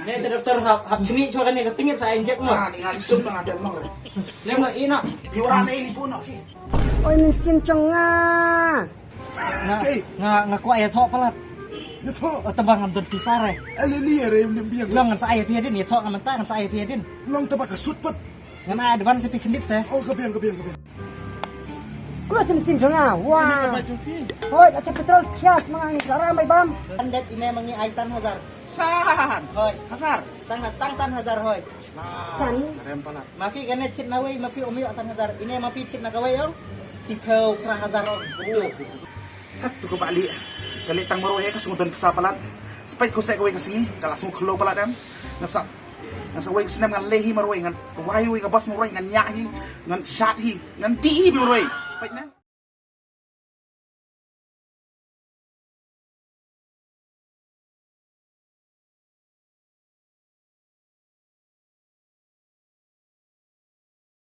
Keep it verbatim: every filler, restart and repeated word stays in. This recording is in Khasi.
Ne te doktor hap hap chini chwa kane ka tingit sa injek mo. Ah, ni ngan sum na ngam mo. Le mo ina. Piwa ne ni puno ki. Oi, mynsiem jong nga. Nga, nga, nga kwah ïathoh palat. Ïathoh? Oh, tang ba ngam don pisa re. Eh, li, li, re, lim biang. Long ngan sa ai phi hadien, ïathoh nga mynta, ngan sa ai phi hadien. Long tang ba ka sut pat. Ngan ai advance phi khyndiat se. Oh, ka biang, ka biang, ka biang. Klo sim sim jong nga. Wah. Hoi, ate petrol kias ma nga ngi ka ram bai bam. Handet ine ma ngi ai san hajar. San. Hoi. Hajar. Tang, tang san hajar hoi. San. Rem palat. Ma phi kane thied na wei, ma phi um ïoh san hajar. Ine ma phi thied na kawei ong. Siphew phra hajar ong. Kat tu ka ba lieh. Ka lieh tang marwei ka sngewdon pisa palat. Spait ko seh kawei ka sngi, ka la sngew khlo palat em. Nga sa, nga sa wei ka snem ngan leh hi marwei, ngan wai wei ka bas marwei, ngan ñiah hi, ngan shat hi, ngan dih hi marwei. Spait ne?